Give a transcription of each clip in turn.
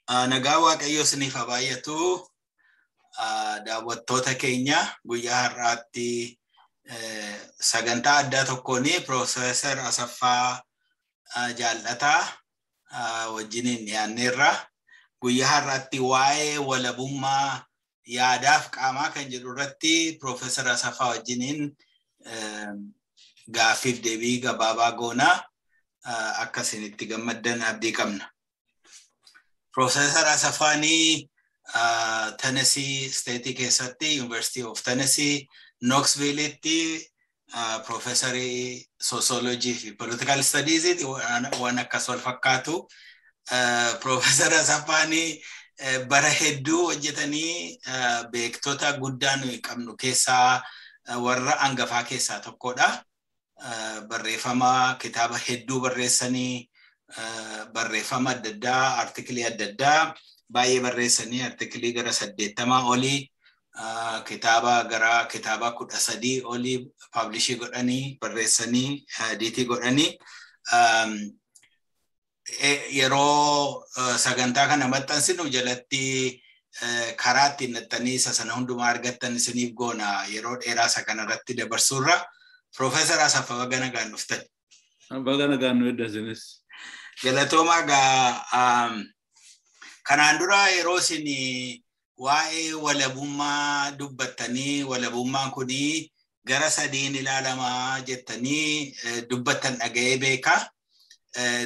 Nagaa Waaqayyoo isiniif haa baay'atu. Daawwattoota keenya guyyaa har'aatti sagantaa addaa tokkoon Piroofeesar Asaffaa Jaallataa wajjiniin dhiyaanneerra. Guyyaa har'aatti waa'ee walabummaa yaadaaf qaamaa kan jedhu irratti Piroofeesar Asaffaa wajjiniin gaaffiif deebii gabaabaa goonaa akka isinitti gammaddan abdii qabna. Piroofeesar Asaffaanii Tennessee State keessatti University of Tennessee Knoxvilletti Piroofeesarii Sociology fi Political Studies waan akkas wal fakkaatu. Piroofeesar Asaffaanii bara hedduu hojjetanii beektota guddaa nuyi qabnu keessaa warra angafaa keessaa tokkodha. Barreeffama kitaaba hedduu barreessanii, barreeffama adda addaa, artikilii adda addaa baay'ee barreessanii, artikilii gara 80 olii, kitaaba gara kitaaba 13 olii publishii godhanii, barreessanii, editii godhanii. Yeroo sagantaa kana maxxansinu jalatti karaa ittiin naxxanii isa sana hundumaa argattan isiniif goona yeroo dheeraa isa kanarratti dabarsuurra. Piroofeesar Asaffaa, baga nagaan dhuftan. Baga nagaan nu edda isinis. Galatoomaa. Gaa kanaan dura yeroo isin waa'ee walabummaa dubbattanii, walabummaan kunii gara sadiin ilaalamaa jettanii dubbattan dhaga'ee beeka.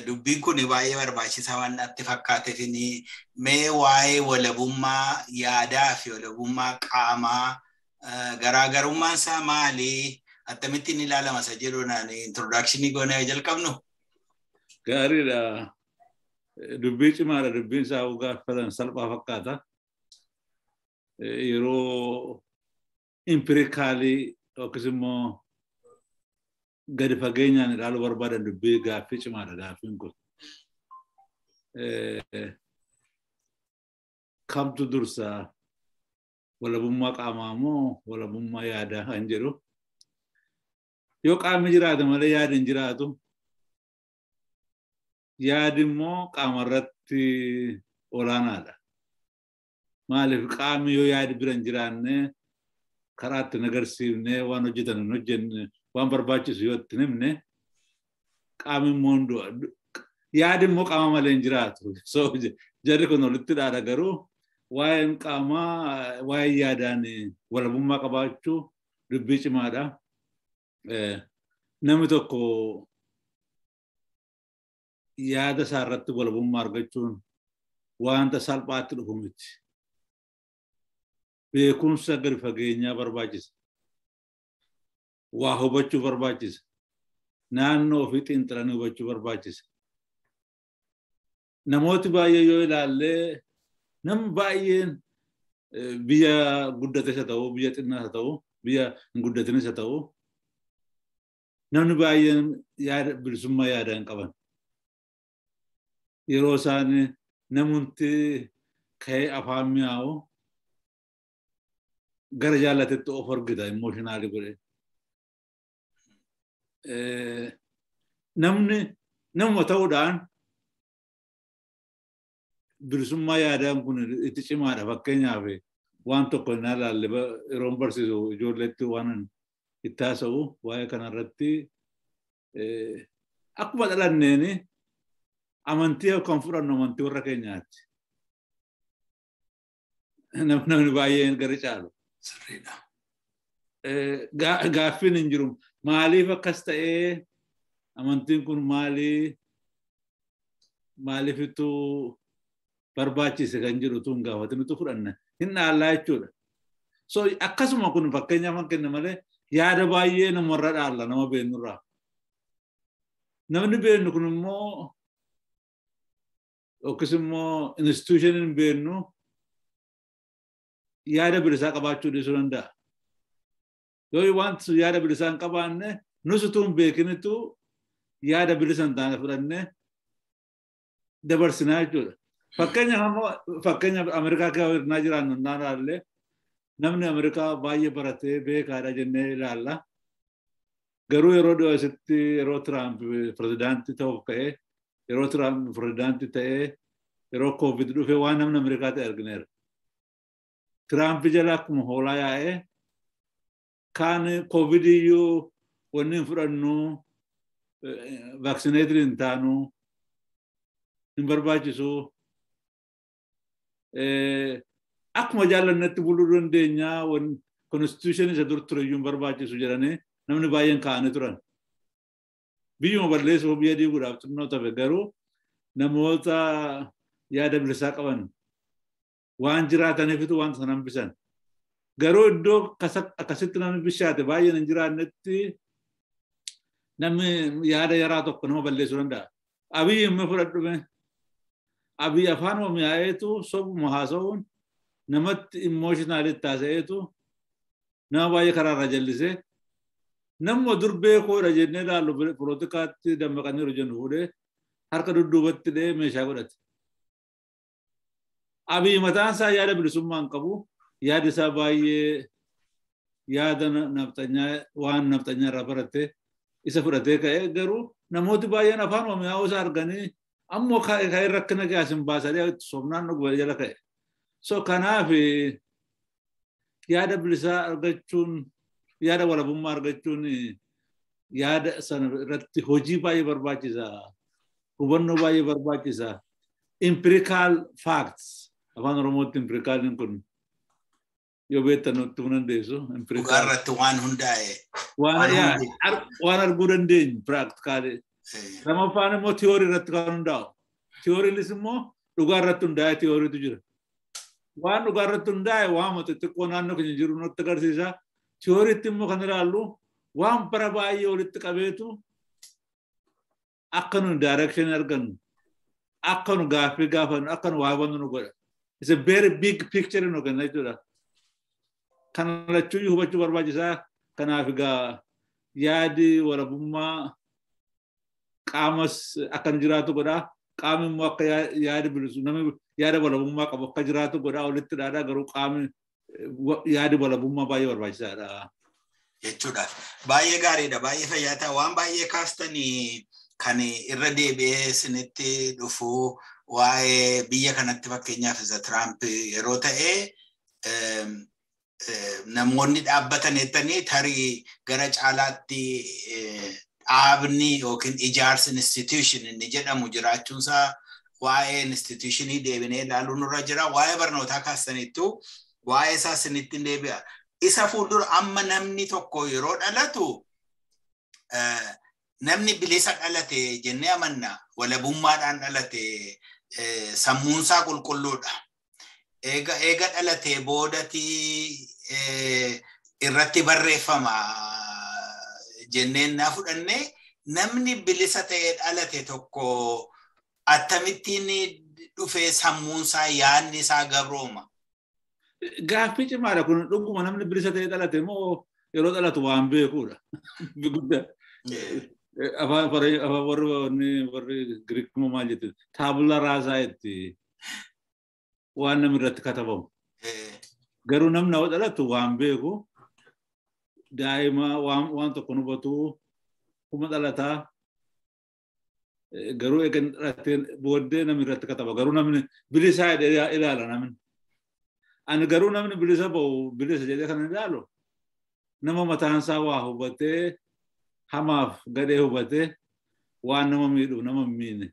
Dubbiin kun baay'ee barbaachisaa waan natti fakkaateef, mee waa'ee walabummaa yaadaa fi walabummaa qaamaa garaagarummaan isaa maali? Akkamittiin ilaalama isa jedhuun introductionii goonee jalqabnu? Gaariidha. Dubbii cimaadha. Dubbiin isaa gaafatan salphaa fakkaata. Yeroo empirically yookiis immoo gadi fageenyaan ilaaluu barbaadan dubbii gaaffii cimaadha gaaffiin kun. Kamtu dursa, walabummaa qaamaa moo walabummaa yaadaa kan jedhu. Yoo qaamni jiraate malee yaadi hin jiraatu. Yaadi immoo qaama irratti olaanaadha. Maaliif, qaamni yoo yaadi bira hin jiraanne, karaa ittiin agarsiifne, waan hojjetan hin hojjenne, waan barbaachisu yoo itti himne, qaamni immoo hin du'a. Yaadi immoo qaama malee hin jiraatu. So jarri kun walitti dhaadha, garuu waa'een qaamaa, waa'een yaadaan walabummaa qabaachuu dubbii cimaadha. Namni tokko yaada isaa irratti walabummaa argachuun wanta salphaatti dhufu miti. Beekumsa gadi fageenyaa barbaachisa. Waa hubachuu barbaachisa. Naannoo ofii xiinxalanii hubachuu barbaachisa. Namooti baay'ee yoo ilaallee, namni baay'een biyya guddates haa ta'u, biyya xinnaas haa ta'u, biyya hin guddatinis haa ta'u, namni baay'een yaada bilisummaa yaadaa hin qaban. Yeroo isaan namoonni ka'ee afaan mi'aawu gara jaallatetti of argita, emotionally godhe. Namni namuma ta'uudhaan bilisummaa yaadaan kun itti cimaadha. Fakkeenyaaf, waan tokko hin ilaalle, yeroo barsiisu ijoolleetti waan itti haasa'u waa'ee kanarratti, akkuma dhalanneeni amantii kan fudhannu amantii warra keenyaati. Namni baay'een gara caalu. Sirriidha. Gaaffiin hin jiru. Maaliif akkas ta'ee, amantiin kun maalii, maaliifittuu barbaachise kan jedhu tun gaafatinitu fudhanna. Hin dhaallaa jechuudha. So akkasuma kun fakkeenyaaf kan kenne malee, yaada baay'ee namarra dhaalla, nama beennurraa. Namni beennu kun immoo yookiis immoo institutioniin beennu yaada bilisaa qabaachuu dhiisuu danda'a. Yoo wanti sun yaada bilisaa hin qabaanne, nus utuu hin beekinitu yaada bilisa hin taane fudhannee dabarsinaa jechuudha. Fakkeenyaaf ammoo, fakkeenyaaf Ameerikaa keessa jiraannu naan, namni Ameerikaa baay'ee baratee beekaadha jennee ilaalla. Garuu yeroo dhiyoo asitti, yeroo Tiraamp pirezidaantii ta'uuf ka'ee, yeroo Tiraamp pirezidaantii ta'ee yeroo COVID dhufe waan namni Ameerikaa ta'e argineera. Tiraamp jala akkuma hoolaa yaa'ee kaan COVID iyyuu wanni hin fudhannu, vaccinated hin taanu, hin barbaachisu. Akkuma jaallannetti buluu dandeenya, constitution isa dur ture iyyuu hin barbaachisu jedhanii namni baay'een kaa'anii turan. Biyyuma balleessuuf, biyya diiguudhaaf xinnoo tafe, garuu namoota yaada bilisaa qaban waan jiraataniifitu wanta sana hambisan. Garuu iddoo akkasitti namni bishaate baay'een hin jiraannetti namni yaada yaraa tokko nama balleessuu danda'a. Abiyyi immoo fudhadhume. Abiyyi afaan mi'aayeetu sobuma haasa'uun namatti emotional taasa'eetu nama baay'ee karaarra jallisee, namuma dur beekoodha jennee ilaallu, poolotikaatti dammaqaniiru jennu fuudhee harka dudduubatti dhee meeshaa godhate. Abiyyi mataan isaa yaada bilisummaa hin qabu. Yaada isaa baay'ee yaada nafxanyaa, waan nafxanyaa irraa barate isa fudhatee ka'ee, garuu namooti baay'een afaan mi'aawuu isaa arganii ammoo ka'ee rakkina gaas hin baasanii sobnaan dhuguma jala ka'e. So kanaaf yaada bilisaa argachuun, yaada walabummaa argachuun yaada sana irratti hojii baay'ee barbaachisa. Hubannoo baay'ee barbaachisa. Empirical facts, afaan Oromootti empiricaliin kun yoo beektan nutti himuu dandeessu. Dhugaa irratti waan hundaa'e. Waan arguu dandeenyu, practically. Lammaffaan immoo tiyoorii irratti kan hundaa'u. Tiyooriinis immoo dhugaa irratti hundaa'e tiyooriitu jira. Waan dhugaa irratti hundaa'e waan xixiqqoo naannoo keenya jiru nutti agarsiisa. Tiyooriitti immoo kan ilaallu waan bara baay'ee walitti qabeetu akka nu direction argannu, akka nu gaaffii gaafannu, akka nu waa hubannu nu godha. It's a very big picture nu kenna jechuudha. Kana lachuu hubachuu barbaachisaa. Kanaaf egaa yaadi walabummaa qaamas akka nu jiraatu godha. Qaamni immoo akka yaadi bilisu, namni yaada walabummaa qabu akka jiraatu godha, walitti dhaadhaa, garuu qaamni yaadi walabummaa baay'ee barbaachisaadha. Jechuudha. Baay'ee gaariidha. Baay'ee fayyaa ta'a. Waan baay'ee kaastanii kan irra deebi'ee isinitti dhufu waa'ee biyya kanatti, fakkeenyaaf isa Tiraamp yeroo ta'e, namoonni dhaabbatan jettanii, tarii gara caalaatti dhaabni yookiin ijaarsi institution inni jedhamu jiraachuunsaa, waa'ee institutionii deebinee ilaaluun nurra jira. Waa'ee barnootaa kaastaniittu, waa'ee isaa isinitti deebi'a. Isa fuuldura amma namni tokko yeroo dhalatu namni bilisa dhalate jennee amanna. Walabummaadhaan dhalate, sammuunsaa qulqulluudha. Eega dhalate boodati irratti barreeffama jenneen naa fudhanne, namni bilisa ta'ee dhalate tokko akkamittiin dhufee sammuunsaa, yaadni isaa gabrooma? Gaaffii cimaadha kun. Dhuguma namni bilisa ta'ee dhalate moo yeroo dhalatu waan beekuudha? Guddaa. Afaan warri Giriik immoo maal jetti? Tabula rasa itti, waan namni irratti katabamu. Garuu namni yoo dhalatu waan beeku, daa'ima waan tokko hubatu kuma dhalataa, garuu eega dhalateen booddee namni irratti kataba. Garuu namni bilisaa jedhee ilaala namni. Ani garuu namni bilisa ba'u, bilisa jedhee kan ilaalu, nama mataansaa waa hubatee, hamaaf gadhee hubatee, waan nama miidhu, nama hin miine,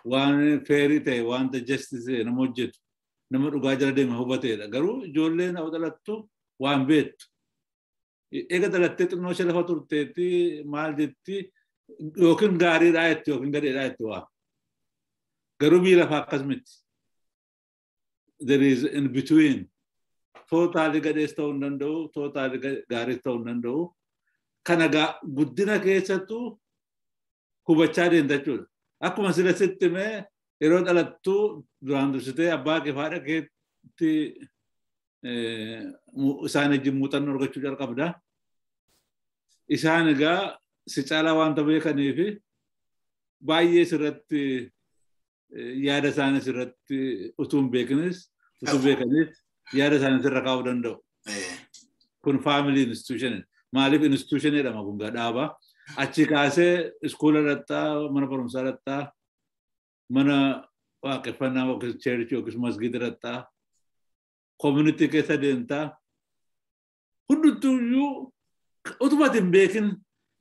waan fair ta'e, wanta justice nama hojjetu, nama dhugaa jala deeme hubateedha. Garuu ijoolleen nama dhalattu waan beektu. Eega dhalattee xinnoo ishee lafa turteetti maal jetti? Yookiin gaariidhaa jetti yookiin gadheedhaa jetti waa. Garuu biyya lafaa akkas miti. There is in between. Totally gadhees ta'uu hin danda'u, totally gaariis ta'uu hin danda'u. Kana guddina keessattuu hubachaa deemta jechuudha. Akkuma sila sitti himee, yeroo dhalattu duraan dursitee abbaa kee fi haadha keetti isaan wajjin muuxannoo argachuu jalqabda. Isaan egaa si caalaa wanta beekanii fi baay'ee sirratti yaada isaanii sirratti utuu hin beeknis, utuu beekanis yaada isaanii sirra kaa'uu danda'u. Kun family institution. Maaliif institution jedhama kun dhaaba. Achi kaasee iskoola dhaqxaa, mana barumsaa dhaqxaa, mana waaqeffannaa yookiis church yookiis masgiida dhaqxaa, community keessa deemtaa. Hundumtuuyyuu utuma ati hin beekin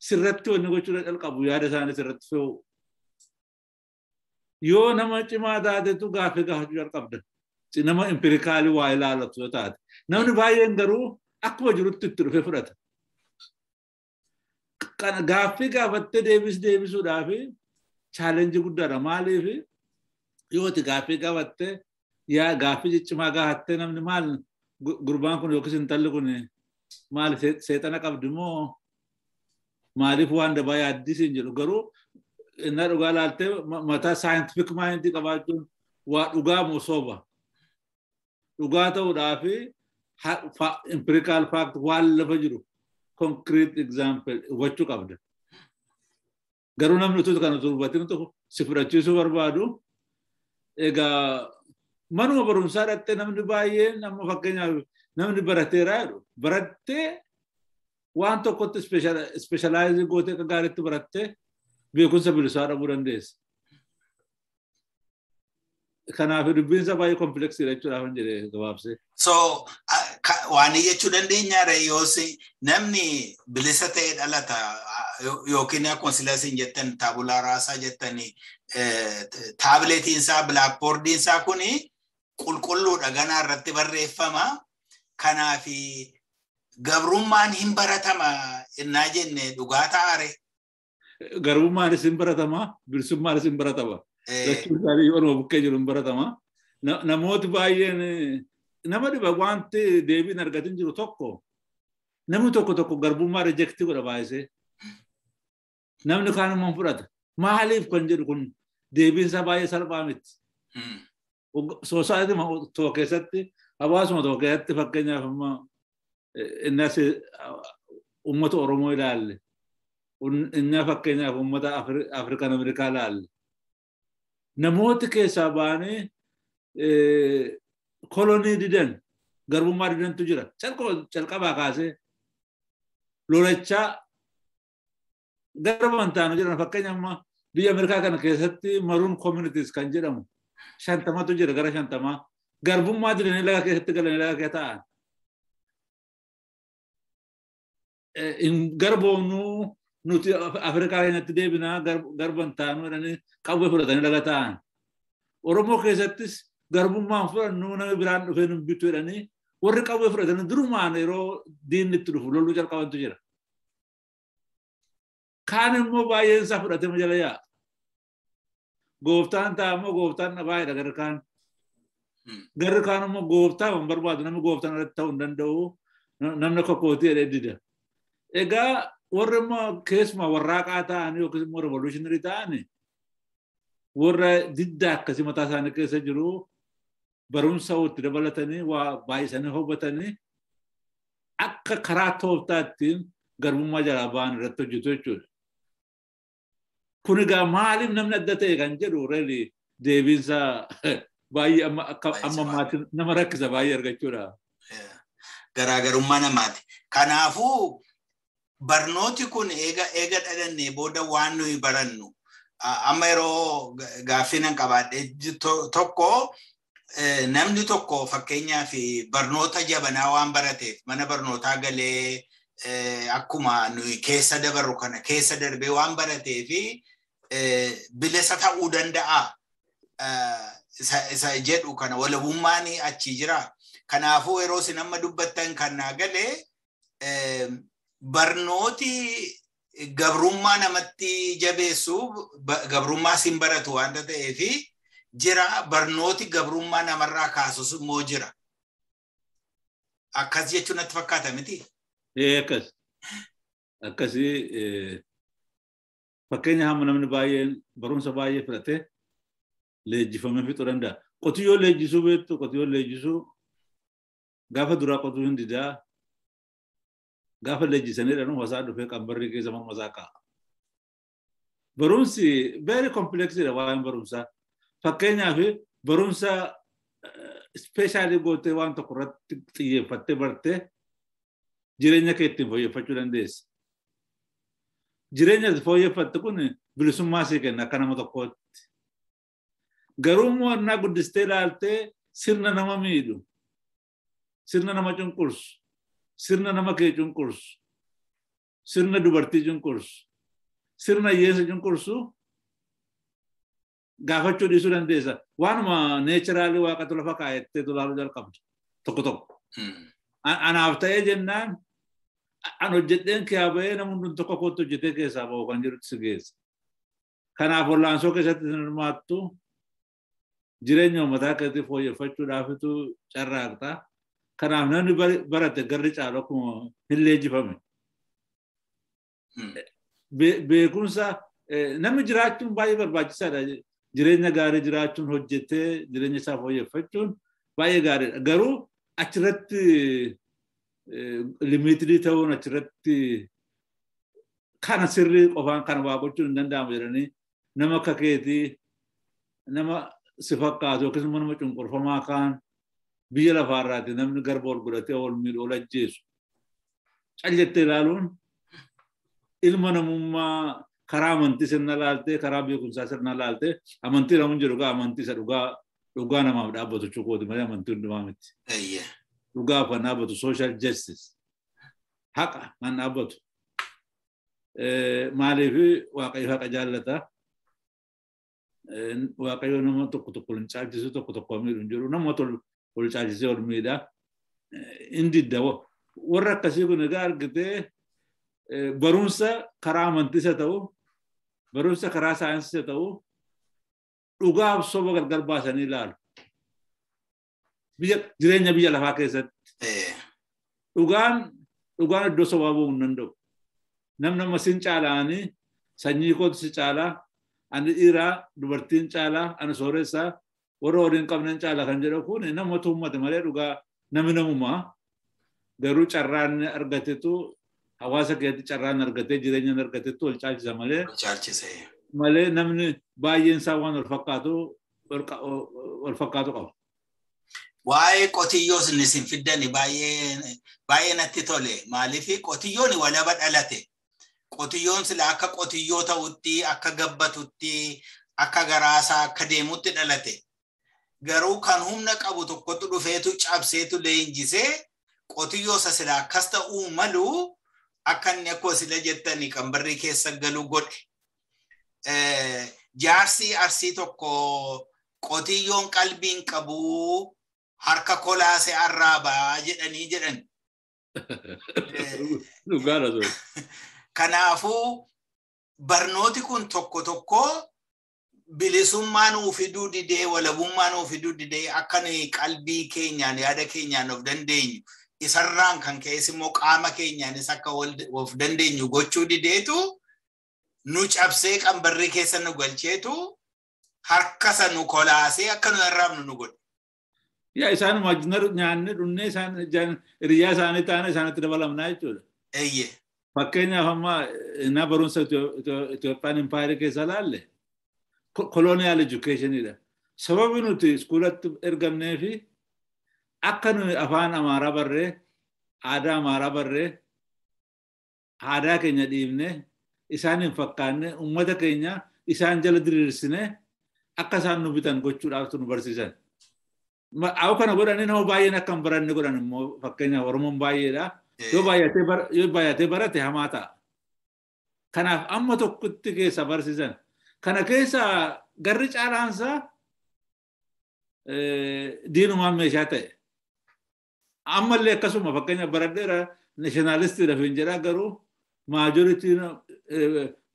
sirratti wanni gochuu calqabu, yaada isaanii sirratti fe'u. Yoo nama cimaa taatetu gaaffii gaafachuu jalqabda. Nama empirically waa ilaalatu yoo taate. Namni baay'een garuu akkuma jirutti itti dhufee fudhata. Gaaffii gaafattee deebisuudhaaf challenge guddaadha. Maaliif yoo ati gaaffii gaafattee, yaa gaaffii ciccimaa gaafattee, namni maal gurbaan kun yookiis intalli kun maal seexana qabdi moo maaliif waan dabaa yaaddisiin jedhu. Garuu inni dhugaa laaltee mataa scientific mind qabaachuun waa dhugaa moo soba. Dhugaa ta'uudhaaf empirical fact, waan lafa jiru, concrete example hubachuu qabda. Garuu namni utuu kana utuu hubatin tokko si fudhachiisuu barbaadu. Egaa manuma barumsaa dhattee namni baay'een, amma fakkeenyaaf namni barateeraa jedhu, barattee waan tokkotti specialize gootee akka gaariitti barattee beekumsa bilisaa dhabuu dandeessa. Kanaaf dubbiin isaa baay'ee complex iidha jechuudhaaf hin jedhee gabaabsee. So waan jechuu dandeenyaadha, yoos namni bilisa ta'e dhalata yookiin akkuma silasiin jettan tabula rasa jettanii, taabileetiin isaa, blackboard iin isaa kuni qulqulluudha, ganaa irratti barreeffama. Kanaaf gabrummaan hin baratama innaa jenne dhugaa ta'are. Garbummaanis hin baratama, bilisummaanis hin baratama. Lachuun isaanii orma bukkee jiru hin baratama. Namooti baay'een nama dhiba, wanti deebiin argatin jiru tokko, namni tokko tokko garbummaa reject godha baay'isee. Namni kaan immoo fudhata. Maaliif kan jedhu kun deebiin isaa baay'ee salphaa miti. Society tokko keessatti, hawaasuma tokko keessatti, fakkeenyaaf amma innas uummata Oromoo ilaalle, inni fakkeenyaaf uummata Afrikaan Ameerikaa ilaalle. Namooti keessaa ba'anii kolonii didan, garbummaa didantu jira. Calqabaa kaasee lolachaa garba hin taanu jedhan. Fakkeenya amma biyya Ameerikaa kana keessatti Maroon communities kan jedhamu 50tu jira, gara 50. Garbummaa didanii laga keessatti galanii laga keessa taa'an. Garboomnuu nuti, Afrikaa keenyatti deebinaa, garba hin taanu jedhanii qawwee fudhatanii laga taa'an. Oromoo keessattis garbummaan fudhannu, namni biraan dhufee nu bitu jedhanii warri qawwee fudhatanii durumaan yeroo diinni itti dhufu loluu jalqabantu jira. Kaan immoo baay'een isaa fudhatee jala yaa'a. Gooftaan ta'a immoo gooftaan baay'eedha garri kaan. Garri kaan immoo gooftaa hin barbaadu, namni gooftaan irratti ta'uu hin danda'u, namni akka kootii jedhee dida. Egaa warri immoo keessumaa warraaqaa ta'anii yookiis immoo revolutionary ta'anii, warra diddaa akkasii mataa isaanii keessa jiru, barumsa itti dabalatanii waa baay'isanii hubatanii akka karaa tooftaa ittiin garbummaa jalaa ba'an irratti hojjetu jechuudha. Kun egaa maaliif namni adda ta'e kan jedhu really deebiinsa baay'ee amma akka amma ammaatti nama rakkisa baay'ee argachuudha. Garaagarummaa namaati. Kanaafuu barnooti kun eega dhalannee booda waan nuyi barannu, amma yeroo gaaffii nan qabaadhe tokko, namni tokko fakkeenyaaf barnoota jabanaa waan barateef, mana barnootaa galee akkuma nuyi keessa dabarru kana keessa darbee waan barateef bilisa ta'uu danda'a isa jedhu kana, walabummaan achi jira. Kanaafuu yeroo isin amma dubbattan kan naa galee, barnooti gabrummaa namatti jabeessu, gabrummaa sin baratu waanta ta'eefi jira, barnooti gabrummaa namarraa kaasus immoo jira. Akkas jechuun natti fakkaata miti? Ee, akkas. Akkasii. Fakkeenya hamma namni baay'een barumsa baay'ee fudhatee leenjifamee fixuu danda'a. Qotiyyoo leenjisuu beektu, qotiyyoo leenjisuu gaafa duraa qotuu hin didaa, gaafa leenjisanii dhanuu wasaa dhufee qambarrii keessa morma isaa kaa'a. Barumsi very complex idha waa'een barumsaa. Fakkeenyaaf barumsa special gootee waan tokko irratti xiyyeeffattee bartee jireenya kee ittiin fooyyeffachuu dandeessa. Jireenya fooyyeffatte kun bilisummaa sii kenna akka nama tokkootti. Garuu immoo innaa guddistee ilaaltee sirna nama miidhu, sirna nama cunqursu, sirna nama kee cunqursu, sirna dubartii cunqursu, sirna hiyyeessa cunqursu gaafachuu dhiisuu dandeessa. Waanuma naturally waaqatu lafa kaayettee ilaaluu jalqabda tokko tokko. Anaaf ta'ee jennaan an hojjedheen kiyaa ba'ee namni hundum tokko kootti hojjetee keessaa ba'u kan jedhutti si geessa. Kanaaf wallaansoo keessatti hirmaattu jireenya uummataa keessatti fooyyeffachuudhaafitu carraaqxa. Kanaaf namni barate garri caalu akkuma hin leenjifame. Beekumsa namni jiraachuun baay'ee barbaachisaadha. Jireenya gaarii jiraachuun hojjetee jireenya isaa fooyyeffachuun baay'ee gaariidha. Garuu achirratti limited ta'uun, achirratti kana sirrii qofaan kana waa gochuun hin danda'amu jedhanii nama akka keetii, nama si fakkaatu yookiis immoo nama cunqurfamaa kaan biyya lafaarraati namni garba ol godhatee ol miidhu, ol ajjeesu callettee ilaaluun ilma namummaa karaa amantii sirna laaltee, karaa beekumsaa sirna laaltee, amantii namuun jedhu gaa amantii isa dhugaa dhugaa namaaf dhaabbatu chukooti malee amantii hundumaa miti. Dhugaaf kan dhaabbatu, social justice, haqa kan dhaabbatu. Maaliif Waaqayyo haqa jaallata. Waaqayyo nama tokko tokko hin caalchisu, tokko tokko miidhu hin jiru, nama ol caalchisee ol miidha. Hin didda. Warra akkasii kun egaa argitee barumsa karaa amantiis haa ta'u, barumsa karaa saayinsiis haa ta'u, dhugaaf soba gargar baasanii ilaalu. Biyya jireenya biyya lafaa keessatti. Dhugaan iddoo sobaa bu'uu hin danda'u. Namni nama sin caalaanii, sanyii kootu si caalaa, ani dhiiraa dubartiin caalaa, ani sooressaa warra horii hin qabne caalaa kan jedhu kun nama tuummate malee dhugaa namni namumaa. Garuu carraan argatetu hawaasa keessatti carraan argatee jireenya argatetu wal caalchisa malee. Malee namni baay'een isaa waan wal fakkaatu qaba. Waa'ee qotiyyoos inni isin fiddani baay'ee baay'ee natti tole. Maaliif qotiyyoon walaba dhalate. Qotiyyoon sila akka qotiyyoo ta'utti, akka gabbatutti, akka garaasaa akka deemutti dhalate. Garuu kan humna qabu tokkotu dhufeetu cabseetu leenjisee qotiyyoo isa sila akkas ta'uu malu akka inni akkuma sila jettani kan barrii keessa galu godhe. Jaarsi Arsii tokko qotiyyoon qalbiin qabuu harka kolaase arraabaa jedhanii jedhan. Dhugaadha sun. Kanaafuu barnooti kun tokko tokko bilisummaa nuu fiduu didee, walabummaa nuu fiduu didee, akka nuyi qalbii keenyaan, yaada keenyaan of dandeenyu, isarraan kan ka'es immoo qaama keenyaanis akka of dandeenyu gochuu dideetu nu cabsee qambarrii keessa nu galcheetu harkasa nu kolaasee akka nu arraabnu nu godhe. Yaa, isaanuma nyaanne dhunnee isaan hiriyaa isaanii taane isaanitti dabalamnaa jechuudha. Fakkeenyaaf amma innaa barumsa Itoophiyaan impaayerii keessa ilaalle colonial educationidha. Sababi nuti iskuulatti ergamnee fi akka nuyi afaan Amaaraa barree, aadaa Amaaraa barree, aadaa keenya dhiibnee isaan hin fakkaanne, uummata keenya isaan jala diriirsine akka isaan nu bitan gochuudhaaf nu barsiisan. Awwa, kana godhanii nama baay'een akka hin baranne godhan immoo. Fakkeenyaaf Oromoon baay'eedha. Yoo baay'atee barate hamaa ta'a. Kanaaf amma tokkotti keessa barsiisan. Kana keessa garri caalaansaa diinumaan meeshaa ta'e. Ammallee akkasuma fakkeenya baradheera, nationalistiidha hin jedhaa, garuu majorityn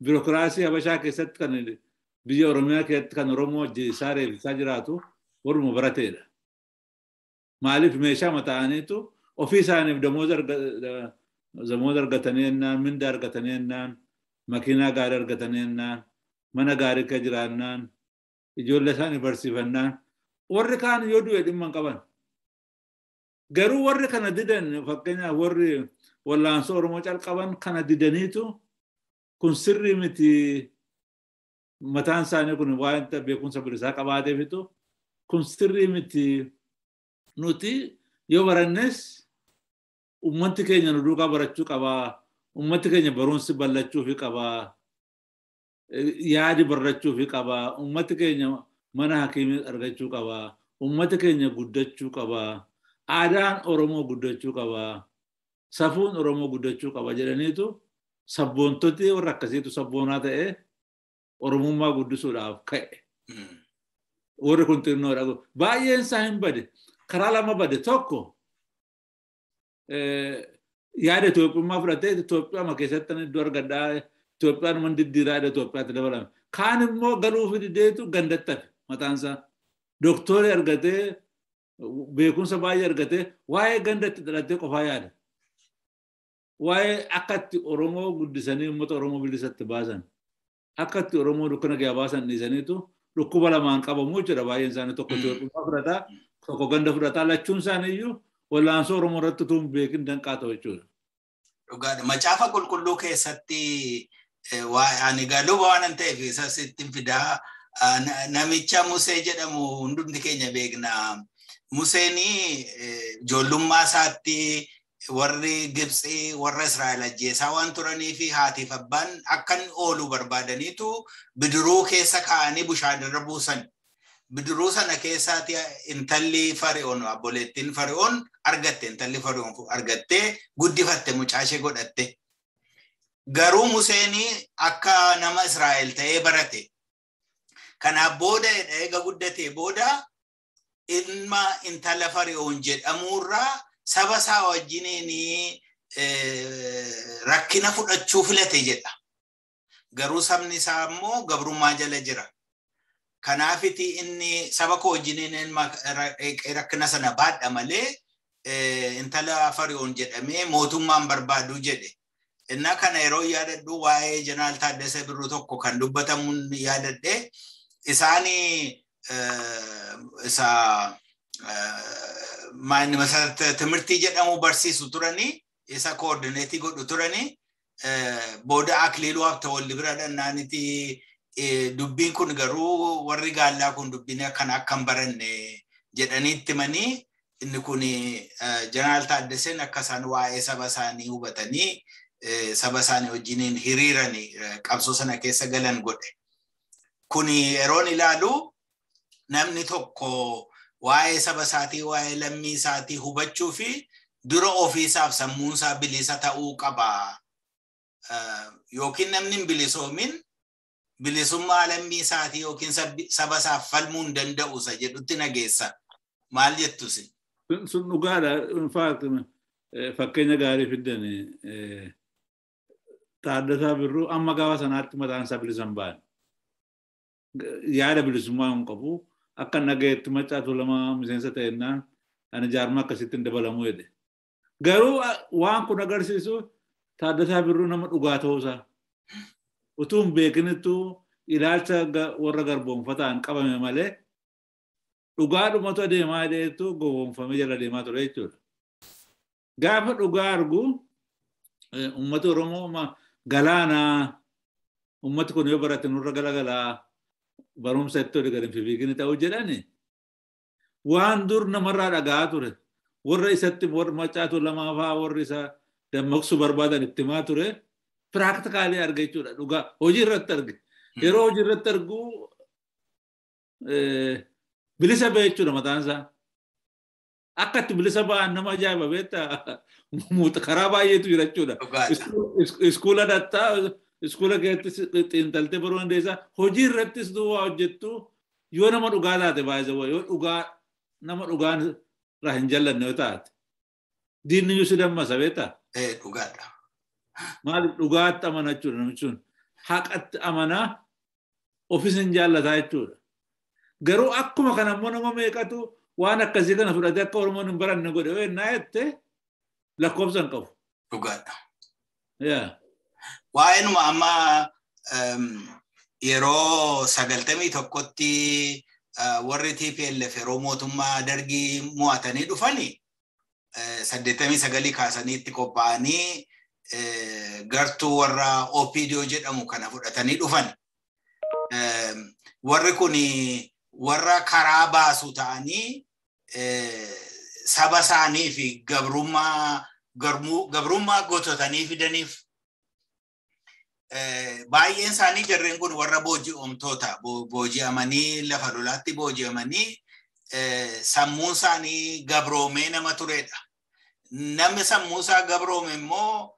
biirokiraasii Habashaa keessatti kan biyya Oromiyaa keessatti kan Oromoo ajjeesaa reebisaa jiraatu warruma barateedha. Maaliif meeshaa mata'aniitu ofii isaaniif damooza argatanii jennaan, minda argatanii jennaan, makiinaa gaarii argatanii jennaan, mana gaarii akka jiraannaan, ijoollee isaanii barsiifannaan, warri kaan yoo du'e dhimma hin qaban. Garuu warri kana didan, fakkeenyaaf warri wallaansoo Oromoo calqaban kana didaniitu, kun sirrii miti, mataan isaanii kun waan beekumsa bilisaa qabaateefitu, kun sirrii miti, nuti yoo barannes ummati keenya nu duukaa barachuu qabaa, ummati keenya barumsi bal'achuufi qabaa, yaadi barrachuufi qabaa, ummati keenya mana hakiimii argachuu qabaa, uummata keenya guddachuu qabaa, aadaan Oromoo guddachuu qabaa, safuun Oromoo guddachuu qaba jedhaniitu sabboontoti warra akkasiitu sabboonaa ta'ee Oromummaa guddisuudhaaf ka'e. Warri kun xinnoodha. Baay'een isaa hin bade. Karaa lama bade. Tokko yaada Itoophiyummaa fudhatee Itoophiyaa keessatti iddoo argadhaa Itoophiyaan man diddiiraa Itoophiyaatti dabalame. Kaan immoo galuufi dideetu gandatti hafe mataan isaa. Dooktorii argatee beekumsa baay'ee argatee waa'ee gandatti dhalatee qofaa yaada. Waa'ee akka itti Oromoo guddisanii uummata Oromoo bilisatti baasan. Akka itti Oromoo dukkana ga'aa baasan dhiisaniitu dhukkuba lamaan qabamu jechuudha baay'een isaanii tokko Itoophiyaa fudhataa tokko ganda fudhataa lachuun isaanii iyyuu wallaansoo Oromoo irratti utuu hin beekin danqaa ta'u jechuudha. Dhugaadha. Macaafa qulqulluu keessatti ani galuuba waan ta'eef isas ittiin fidaa namicha Musee jedhamu hundumti keenya beekna. Museen ijoollummaa isaatti warri Gibxii warra Israa'el ajjeesaa waan turanii fi haatiif abbaan akka inni oolu barbaadaniitu bidiruu keessa kaa'anii bishaan irra buusan. Bidiruu sana keessaati intalli Fari'oon obboleettiin Fari'oon argatte intalli Fari'oon argattee guddifatte mucaa ishee godhatte. Garuu Museen akka nama Israa'el ta'ee barate. Kanaaf booda eega guddatee booda ilma intala Fari'oon jedhamurraa saba isaa wajjiniin rakkina fudhachuu filate jedha. Garuu sabni isaa immoo gabrummaa jala jira. Kanaafiti inni saba koo wajjiniin rakkina sana baadha malee intala Fari'oon jedhamee mootummaan barbaadu jedhe. Innaa kana yeroo yaadadhu waa'ee Jeneraal Taaddasee Birruu tokko kan dubbatamuun yaadadhe isaanii isa ትምህርት jedhamu barsiisu turanii isa koordineetii godhu turanii booda Akiliiluu Habtawalli bira dhannaaniti dubbiin kun garuu warri gaallaa kun dubbiin akkana akka hin baranne jedhanii itti himanii inni kun Jeneraal Taaddaseen akka isaan waa'ee saba isaanii hubatanii saba isaanii wajjiniin hiriiranii qabsoo sana keessa galan godhe. Kun yeroon ilaalu namni tokko waa'ee saba isaatii waa'ee lammii isaatii hubachuu fi dura ofiisaaf sammuun isaa bilisa ta'uu qaba. Yookiin namni hin bilisoomin bilisummaa lammii isaatii yookiin saba isaaf falmuu hin danda'u isa jedhutti nageessa. Maal jettusi? Sun dhugaadha. In fact fakkeenya gaarii fiddan Taaddasaa Birruu amma gaafa sanaatti mataan isaa bilisa hin baane. Yaada bilisummaa hin qabu. Akka nagayetti Maccaatu lama miseensa ta'ennaan ani jaarmaa akkasitti hin dabalamuu jedhe. Garuu waan kun agarsiisu Taaddasaa Birruu nama dhugaa ta'uusaa. Utuu hin beekinittuu ilaalcha warra garboonfataan qabame malee dhugaadhumatu adeemaa jedheetu gowwoomfamee jala deemaa ture jechuudha. Gaafa dhugaa argu uummata Oromoo galaanaa uummati kun yoo barate nurra galagalaa barumsa itti olii gadi hin fiigini ta'uu jedhani waan dur namarraa dhaga'aa ture warra isatti warra Maccaatu lamaa fa'aa warri isa dammaqsuu barbaadan itti himaa ture piraaktikaalii arge jechuudha dhugaa hojii irratti arge yeroo hojii irratti argu bilisa ba'e jechuudha mataan isaa. Akka itti bilisa ba'an nama ajaa'iba beektaa karaa baay'eetu jira jechuudha. Iskuula dhattaa iskuula keessatti xiinxaltee baruu dandeessaa hojii irrattis duwwaa hojjettu yoo nama dhugaa taate baay'ee yoo dhugaa nama dhugaan irraa hin jallanne yoo taate diinni iyyuu si dammasa beektaa. Dhugaadha. Maaliif dhugaatti amana jechuudha namichi sun haqatti amanaa ofis hin jaallataa jechuudha. Garuu akkuma kana immoo nama meeqatu waan akkasii kana fudhatee akka Oromoon hin baranne godhe yoo ennaa jette lakkoofsa hin qabu. Dhugaadha. Waa'eenuma amma yeroo 91tti warri TPLF yeroo mootummaa dargii mo'atanii dhufanii 89 kaasanii itti qophaa'anii gartuu warra OPDO jedhamu kana fudhatanii dhufan. Warri kun warra karaa baasu ta'anii saba isaanii fi gabrummaa gototanii fidaniif. Baay'een isaanii jarreen kun warra booji'amtoota, booji'amanii lafa lolaatti booji'amanii sammuun isaanii gabroomee nama turedha. Namni sammuu isaa gabroome immoo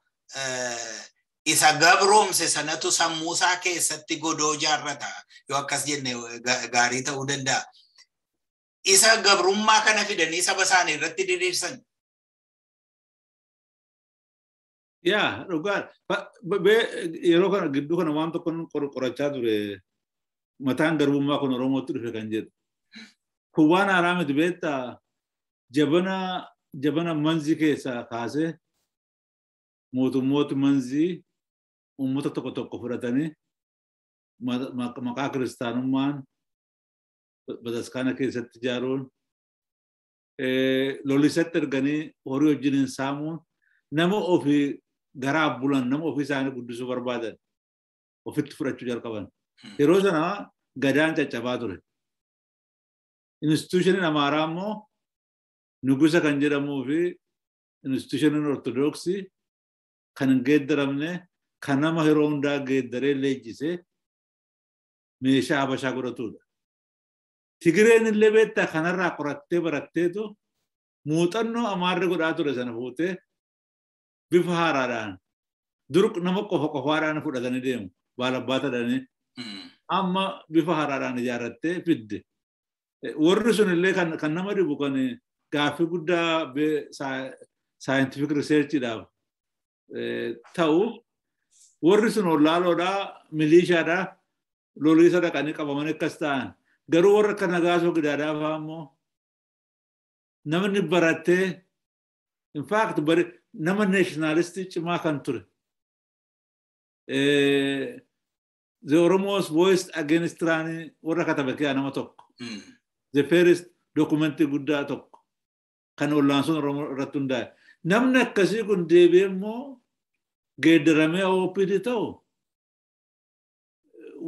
isa gabroomse sanatu sammuu isaa keessatti godoo ijaarrata. Yoo akkas jenne gaarii ta'uu danda'a. Isa gabrummaa kana fidanii saba isaanii irratti diriirsan. Yaa, dhugaadha. Yeroo kana gidduu kana waan tokko qorachaa ture, mataan garbummaa kun Oromootti dhufe kan jedhu. Kun waan haaraa miti, beektaa? Jabana Manzii keessaa kaasee mootummooti Manzii uummata tokko tokko fudhatanii maqaa kiristaanummaan bataskaana keessatti ijaaruun, lolisatti erganii horii wajjiniin saamuun, nama ofii garaa bulan, nama ofii isaanii guddisuu barbaadan ofitti fudhachuu jalqaban. Yeroo sana gadaan caccabaa ture. Institutioniin Amaaraa immoo Nugusa kan jedhamuu fi institutioniin Ortodoksii kan hin geeddaramne, kan nama yeroo hundaa geeddaree leenjisee meeshaa Habashaa godhatudha. Tigireen illee, beektaa, kanarraa qorattee baratteetu muuxannoo Amaarri godhaa ture sana fuutee bifa haaraadhaan, dur nama qofa qofaadhaan fudhatanii deemu baalabbaatadhanii, amma bifa haaraadhaan ijaarrattee fidde. Warri sun illee kan nama dhibu, kan gaaffii guddaa scientific researchiidhaaf ta'u, warri sun ollaaloodhaa, miliishaadhaa, loliisa dhaqanii qabamanii akkas ta'an. Garuu warra akka Nagaasoo Gidaadaa fa'aa immoo namni barattee, in fact nama nationalistii cimaa kan ture. The Oromos Voice Against Tyranny warra katabe keessaa nama tokko. The first documentii guddaa tokko kan ollaansoon Oromoo irratti hundaa'e. Namni akkasii kun deebi'ee immoo geeddaramee OPD ta'u,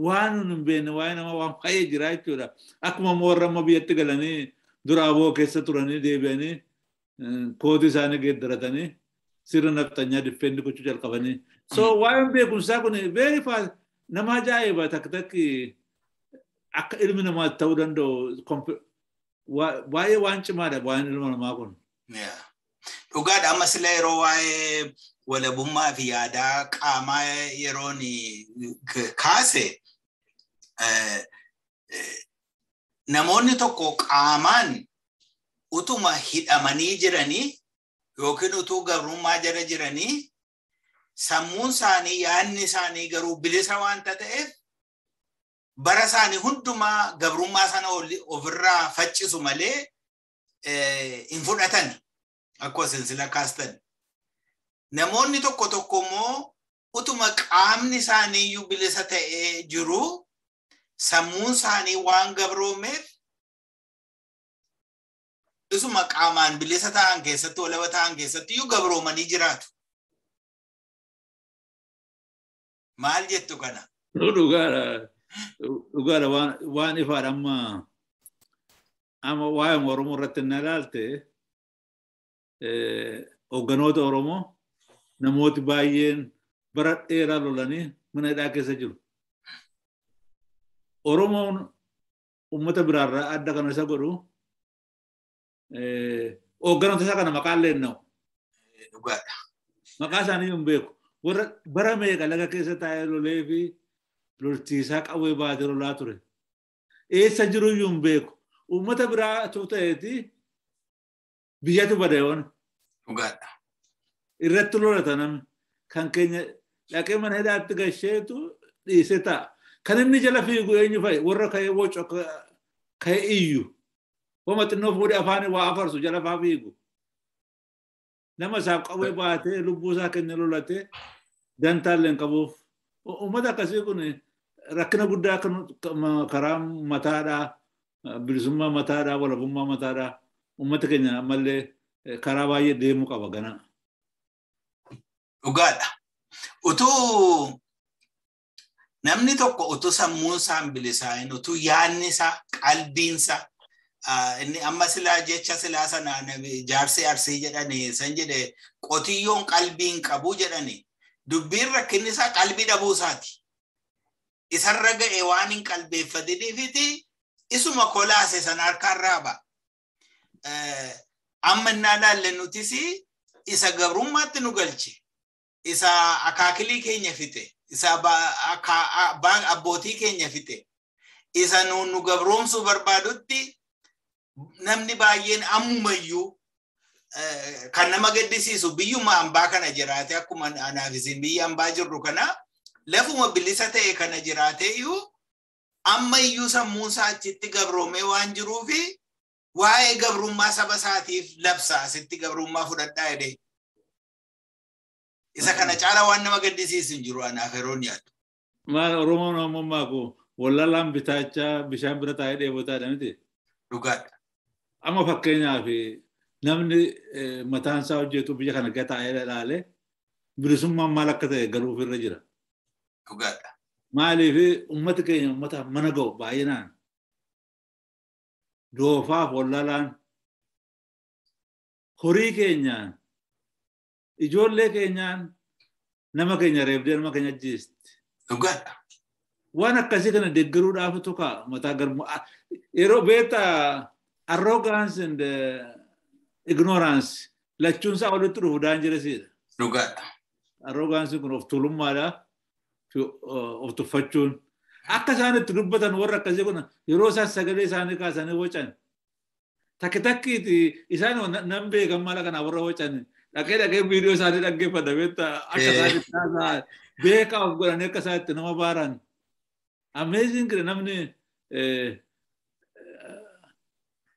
waan nun hin beekne waa'ee nama waan baay'ee jira jechuudha. Akkuma immoo warra amma biyyatti galanii dura aboo keessa turanii deebi'anii kootii isaanii geeddaratanii sirna nafxanyaa defend gochuu jalqabanii. So waa'een beekumsaa kun very fast, nama ajaa'iba. Takka takki akka ilmi namaa ta'uu danda'u baay'ee waan cimaadha waa'een ilma namaa kun. Dhugaadha. Amma sila yeroo waa'ee walabummaa fi yaadaa qaamaa yeroon kaase, namoonni tokko qaamaan utuma hidhamanii jiranii yookiin utuu gabrummaa jala jiranii, sammuun isaanii, yaadni isaanii garuu bilisa waanta ta'eef, bara isaanii hundumaa gabrummaa sana ofirraa faccisu malee hin fudhatan, akkuma sinsila kaastan. Namoonni tokko tokko immoo utuma qaamni isaanii iyyuu bilisa ta'ee jiru, sammuun isaanii waan gabroomeef, isuma qaamaan bilisa ta'an keessatti, walaba ta'an keessatti iyyuu gabroomanii jiraatu. Maal jettu kana? Dhugaadha. Dhugaadha, waan ifaadha. Amma waa'ee Oromoo irratti inni ilaalte, hoogganoota Oromoo namooti baay'een bara dheeraa lolanii mana hidhaa keessa jiru. Oromoon uummata biraarraa adda kan isa godhu, hoogganoota isaa kana maqaan leenna'u. Dhugaadha. Maqaa isaanii hin beeku. Warra bara meeqa laga keessa taa'ee lolee fi lolchiisaa qawwee baatee lolaa ture. Eessa jiruyyuu hin beeku. Uummata biraa ta'eeti biyyatu bada yoona. Dhugaadha. Irratti lolata namni. Kan keenya dhaqee mana hidhaatti gasheetu dhiisee ta'a. Kan inni jala fiigu eenyu fa'i? Warra ka'ee wocu, ka'ee iyyu. Homa xinnoo fuudhee afaan waa afarsu jala faa fiigu. Nama isaaf qawwee baatee lubbuu isaa kenne lolatee dantaallee hin qabuuf. Uummata akkasii kun rakkina guddaa karaa mataadhaa, bilisummaa mataadhaa, walabummaa mataadhaa, uummata keenya ammallee karaa baay'ee deemuu qaba ganaa. Dhugaadha. Utuu namni tokko utuu sammuun isaa hin bilisaa'in, utuu yaadni isaa, qalbiin isaa, inni amma silaa jecha silaa sana jaarsi Arsii jedhani san jedhe, qotiyyoon qalbii hin qabu jedhani. Dubbiin rakkinni isaa qalbii dhabuu isaati. Isarra ga'e waan hin qalbeeffatiniifiti isuma kolaase sana harkaan raaba. Amma innaa laalle nutis isa gabrummaatti nu galche. Isa akaakilii keenya fixe. Isa abbootii keenya fixe. Isa nu gabroomsuu barbaadutti namni baay'een ammumayyuu kan nama gaddisiisu biyyuma hambaa kana jiraate akkuma anaaf isin biyya hambaa jirru kana lafuma bilisa ta'e kana jiraate iyyuu ammayyuu sammuun isaa achitti gabroomee waan jiruufi waa'ee gabrummaa saba isaatiif labsa asitti gabrummaa fudhadhaa jedhee. Isa kana caala waan nama gaddisiisu hin jiru anaaf yeroon yaadu. Maal Oromoon ammaa kun wallalaan bitaachaa bishaan bira taa'ee dheebotaadha miti. Dhugaadha. Amma fakkeenyaaf namni mataan isaa hojjetu biyya kana gad taa'ee ilaalee bilisummaan maal akka ta'e galuuf irra jira. Dhugaadha. Maaliif uummati keenya uummata mana ga'u baay'inaan doofaaf wallalaan horii keenyaan ijoollee keenyaan nama keenya reebdee nama keenya ajjeesti. Dhugaadha. Waan akkasii kana deeggaruudhaaf tokko mataa garbu yeroo beektaa arrogance and ignorance lachuun isaa walitti dhufu daanjireesiidha. Dhugaadha. Arrogance kun of tuulummaadha of tuffachuun. Akka isaan itti dubbatan warra akkasii kun yeroo isaan sagalee isaanii kaasanii wacan. Takki takkiiti isaan nan beekan mala kanaa warra wacan dhaqee dhaqee viidiyoo isaanii dhaggeeffadha beektaa akka isaan itti haasa'an beekaa of godhanii akka isaan itti nama baaran. Amazing namni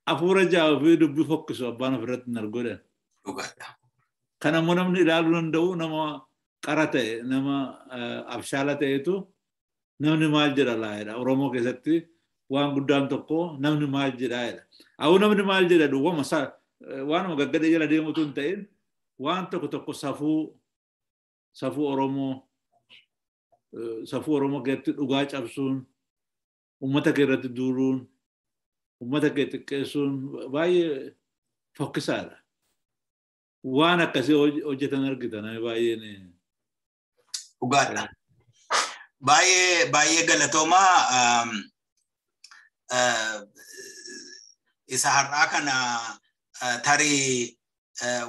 hafuura jaa'uu fi dubbii fokkisu abbaan ofirratti hin argodhan. Dhugaadha. Kan ammoo namni ilaaluu danda'u nama qara ta'e nama abshaala ta'etu namni maal jedha laayedha. Oromoo keessatti waan guddaan tokko namni maal jedha jedha. Awuu namni maal jedha duwwama waanuma gaggadee jala deemutu hin ta'in waan tokko tokko safuu Oromoo safuu Oromoo keessatti dhugaa cabsuun uummata kee irratti duuluun uummata kee xiqqeessuun baay'ee fokkisaadha. Waan akkasii hojjetan argita namni baay'een. Dhugaadha. Baay'ee baay'ee galatoomaa isa har'aa kana tarii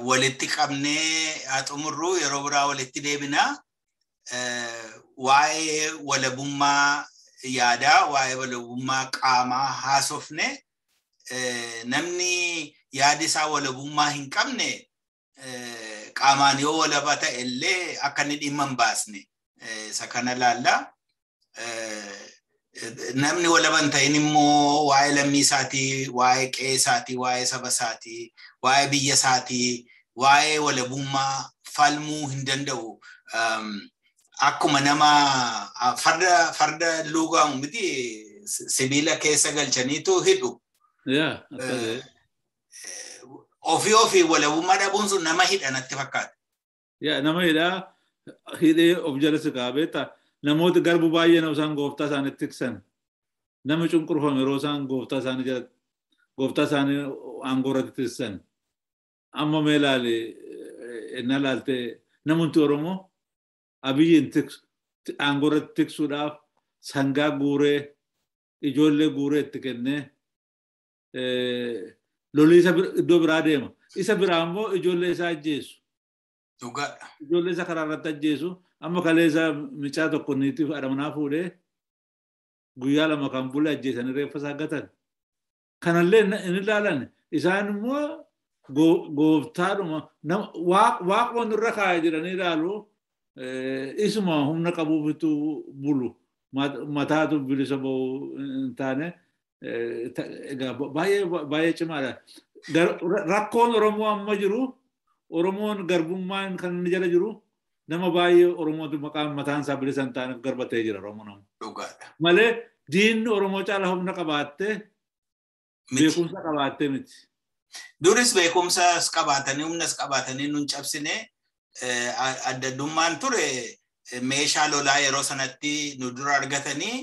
walitti qabnee haa xumurru yeroo biraa walitti deebinaa. Waa'ee walabummaa yaadaa, waa'ee walabummaa qaamaa haasofne namni yaadi isaa walabummaa hin qabne qaamaan yoo walaba ta'e illee akka inni dhimma hin baasne isa kana laalla. Namni walaba hin ta'in immoo waa'ee lammii isaatii, waa'ee qe'ee isaatii, waa'ee saba isaatii, waa'ee biyya isaatii, waa'ee walabummaa falmuu hin danda'u. Akkuma nama farda luugaamu miti sibiila keessa galchaniitu hidhu. Ofii ofii walabummaa dhabuun sun nama hidha natti fakkaata. Nama hidhaa hidhee of jala si kaa'aa beektaa namoota garbu baay'ee nama isaan gooftaa isaanii tiksan nama cunqurfame yeroo isaan gooftaa isaanii jala gooftaa isaanii aangoo irratti tiksan amma mee ilaali inni ilaalte namoonni Oromoo Abiyyiin aangoo irratti tiksuudhaaf sangaa guuree ijoollee guuree itti kennee lolli isa iddoo biraa deema. Isa biraa immoo ijoollee isaa ajjeesu. Ijoollee isaa karaa irratti ajjeesu. Amma kaleessa mucaa tokko niitiif haadha fuudhee guyyaa lama kan bule ajjeesanii reeffa isaa gatan. Kanallee hin ilaalan. Isaan immoo gooftaadhuma waaquma nurra kaa'ee jedhanii ilaalu. Isuma humna qabuufitu bulu mataatu bilisa ba'u hin taane egaa baay'ee baay'ee cimaadha. Rakkoon Oromoo amma jiru Oromoon garbummaan kan inni jala jiru nama baay'ee Oromootu maqaan mataan isaa bilisa hin taaneef garba ta'ee jira Oromoo nama. Malee diinni Oromoo caala humna qabaattee beekumsa qabaattee miti. Duris beekumsas qabaatanii humnas qabaatanii nun cabsine adda addummaan ture meeshaa lolaa yeroo sanatti nu dura argatanii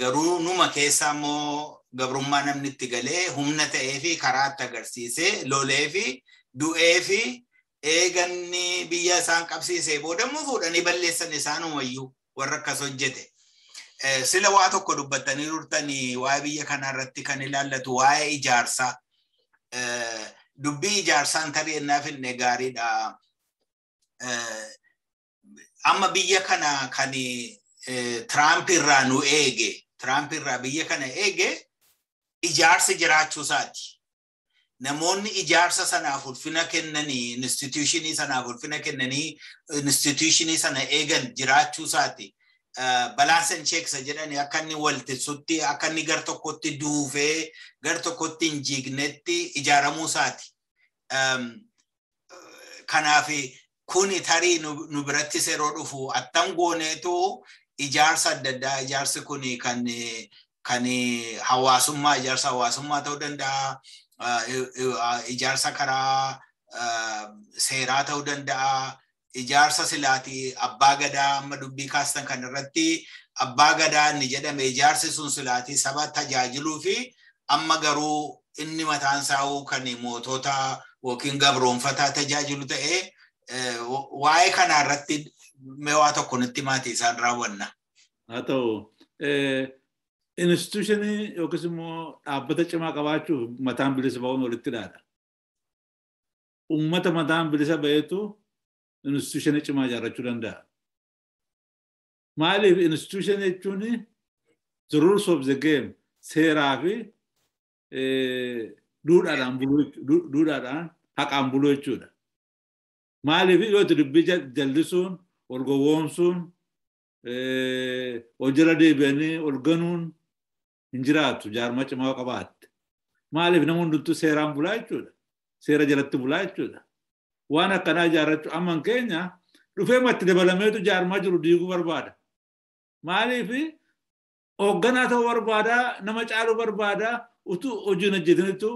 garuu numa keessaa immoo gabrummaa namni itti galee humna ta'ee fi karaa itti agarsiisee lolee fi du'ee fi Eeganni biyya isaan qabsiisee booda immoo fuudhanii balleessan isaanumayyuu warra akkas hojjete. Sila waa tokko dubbattanii turtanii waa'ee biyya kanaa irratti kan ilaallatu waa'ee ijaarsaa. Dubbii ijaarsaan tarii ennaa finne gaariidha. Amma biyya kana kan Tiraamp irraa nu eege, Tiraamp irraa biyya kana eege ijaarsi jiraachuu isaati. Namoonni ijaarsa sanaaf ulfina kennanii, instituushinii sanaaf ulfina kennanii, instituushinii sana eegan jiraachuu isaati. Balance and checks jedhani akka inni waltisutti, akka inni gar tokkotti duufee, gar tokkotti hin jiignetti ijaaramuu isaati. Kanaaf kuni tarii nu birattis yeroo dhufu attam gooneetu ijaarsa adda addaa, ijaarsi kuni kan hawaasummaa, ijaarsa hawaasummaa ta'uu danda'a, ijaarsa karaa seeraa ta'uu danda'a, ijaarsa silaatii abbaa gadaa amma dubbii kaastan kan irratti abbaa gadaa inni jedhame ijaarsi sun silaatii saba tajaajiluu fi amma garuu inni mataan isaa kan mootota yookiin gabroonfataa tajaajilu ta'ee waa'ee kanaa irratti mee waa tokko nutti maatii isaan raawwanna. Haa ta'u, instituushinii yookiis immoo dhaabbata cimaa qabaachuuf mataan bilisa ba'uun walitti dhaadha. Uummata mataan bilisa ba'eetu instituushinii cimaa ijaarrachuu danda'a. Maaliif instituushinii jechuun the rules of the game, seeraa fi duudhaadhaan buluu, duudhaadhaan haqaan buluu jechuudha. Maaliif yoo itti dubbii jallisuun, wal gowwoomsuun, wal jala deebi'anii wal ganuun hin jiraatu jaarmaa cimaa qabaatte. Maaliif nama hundumtuu seeraan bulaa jechuudha. Seera jalatti bulaa jechuudha. Waan akkanaa ijaarrachuu amman keenya dhufee matti dabalameetu jaarmaa jiru diiguu barbaada. Maaliif hoogganaa ta'uu barbaada, nama caaluu barbaada, utuu hojii hin hojjetinitu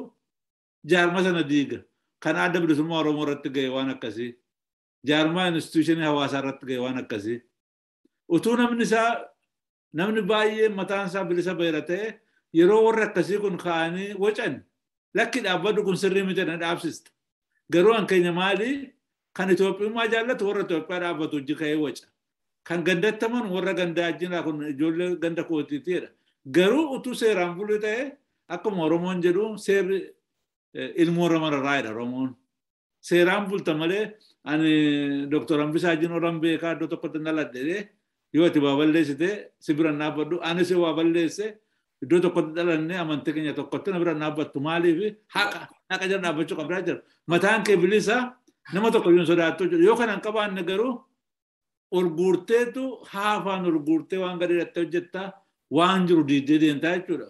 jaarmaa sana diiga. Kan Adda Bilisummaa Oromoo irratti ga'e waan akkasii. Jaarmaa instituushinii hawaasaa irratti ga'e waan akkasii. Utuu namni isaa, namni baay'een mataan isaa bilisa ba'eera ta'e, yeroo warri akkasii kun ka'anii wacan, lakki dhaabbadhu, kun sirrii miti na dhaabsista. Garuu an keenya maali? Kan Itoophiyummaa jaallatu warra Itoophiyaa dhaabbatu hojii ka'ee waca. Kan gandattaman warra gandaa wajjin, kun ijoollee ganda kootiitiidha. Garuu utuu seeraan bulu ta'e, akkuma Oromoon jedhu, seerri ilmoo warra mararraa'edha Oromoon. Seeraan bulta malee ani Dooktor Hambisaa wajjin oran beekaa, iddoo tokkotti dhaladhe, yoo ati waa balleessite si bira dhaabbadhu, anis waa balleesse, iddoo tokkotti dhalanne, amantii keenya tokkotti, na bira dhaabbattu. Maaliif haqa haqa jala dhaabbachuu qabdaa jira. Mataan kee bilisa, nama tokko iyyuu hin sodaattu jechuudha. Yoo kana hin qabaanne garuu ol guurteetu haafaan ol guurtee waan gadi hidhattee hojjettaa, waan jiru diidee deemtaa jechuudha.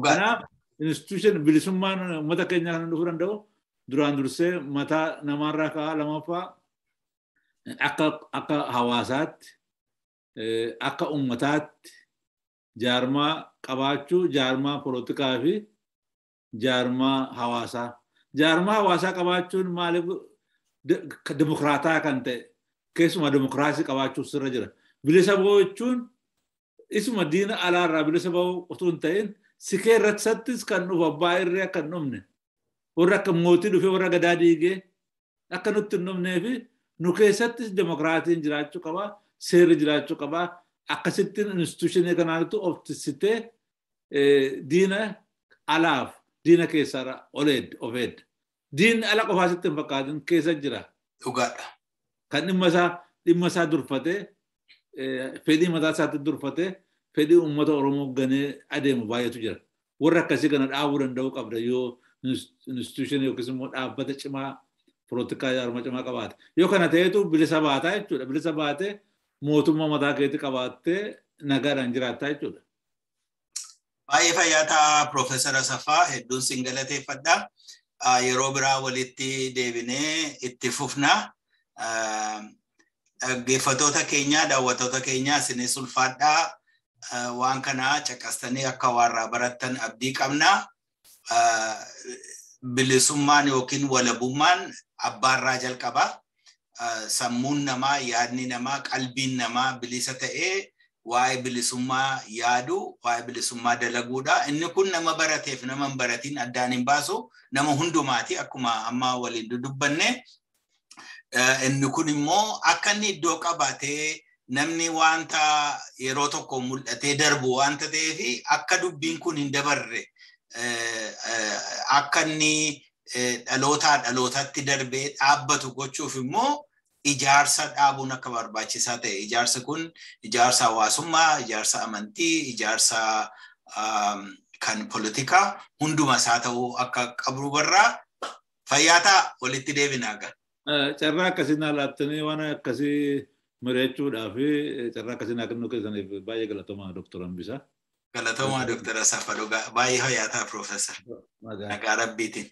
Kanaaf institution bilisummaan uummata keenyaa kan dhufuu danda'u duraan dursee mataa namaarraa ka'aa, lamaffaa akka hawaasaatti, akka uummataatti jaarmaa qabaachuu, jaarmaa polotikaa fi jaarmaa hawaasaa. Jaarmaa hawaasaa qabaachuun maaliif dimokiraataa kan ta'e, keessumaa dimokiraasii qabaachuuf sirra jira. Bilisa ba'uu jechuun isuma diina alaarraa bilisa ba'uu utuu hin ta'in, sikee irrattis kan dhufu abbaa irree akka hin dhumne, warra akka mootii dhufee warra gadaa diigee akka nutti hin dhumnee fi nu keessattis dimokiraatiin jiraachuu qabaa, seerri jiraachuu qabaa. Akkasittiin instituushinii kanaanitu of tissitee diina alaaf diina keessaa ol of eedda. Diinni ala qofaa sitti hin fakkaatin, keessa jira. Dhugaadha. Kan dhimma isaa durfatee, fedhii mataa isaatti durfatee, fedhii uummata Oromoo ganee adeemu baay'eetu jira. Warra akkasii kana dhaabuu danda'uu qabda yoo instituushinii yookiis immoo dhaabbata cimaa polotikaa jaarmaa cimaa qabaate. Yoo kana ta'eetu bilisa baataa jechuudha. Bilisa baatee mootummaa mataa keetii qabaattee nagaadhaan jiraattaa jechuudha. Baay'ee fayyaa ta'a, Piroofeesar Asaffaa, hedduun sin galateeffadha. Yeroo biraa walitti deebinee itti fufna. Dhaggeeffattoota keenya, daawwattoota keenya, isinis ulfaadhaa. Waan kana caqastanii akka waarraa barattan abdii qabna. Bilisummaan yookiin walabummaan abbaarraa jalqaba. Sammuun namaa, yaadni namaa, qalbiin namaa bilisa ta'ee waa'ee bilisummaa yaadu, waa'ee bilisummaa dalaguudha. Inni kun nama barateef nama hin baratiin addaan hin baasu, nama hundumaati akkuma amma waliin dudubbanne. Inni kun immoo akka inni iddoo qabaatee namni wanta yeroo tokko mul'atee darbu wanta ta'eef akka dubbiin kun hin dabarre, akka inni dhalootaa dhalootatti darbee dhaabbatu gochuuf immoo ijaarsa dhaabuun akka barbaachisaa ta'e. Ijaarsi kun ijaarsa hawaasummaa, ijaarsa amantii, ijaarsa kan poolitikaa hunduma isaa ta'uu akka qabu barraa fayyaa ta'a, walitti deebinaa gaa. Carraa akkasii naa laattanii waan akkasii mari'achuudhaaf carraa akkasii naa kennuu keessaniif baay'ee galatoomaa, Dooktor Hambisaa. Galatoomaa, Dooktor Asaffaa, dhugaa baay'ee fayyaa ta'a, Piroofeesar. Nagaa Rabbiitiin.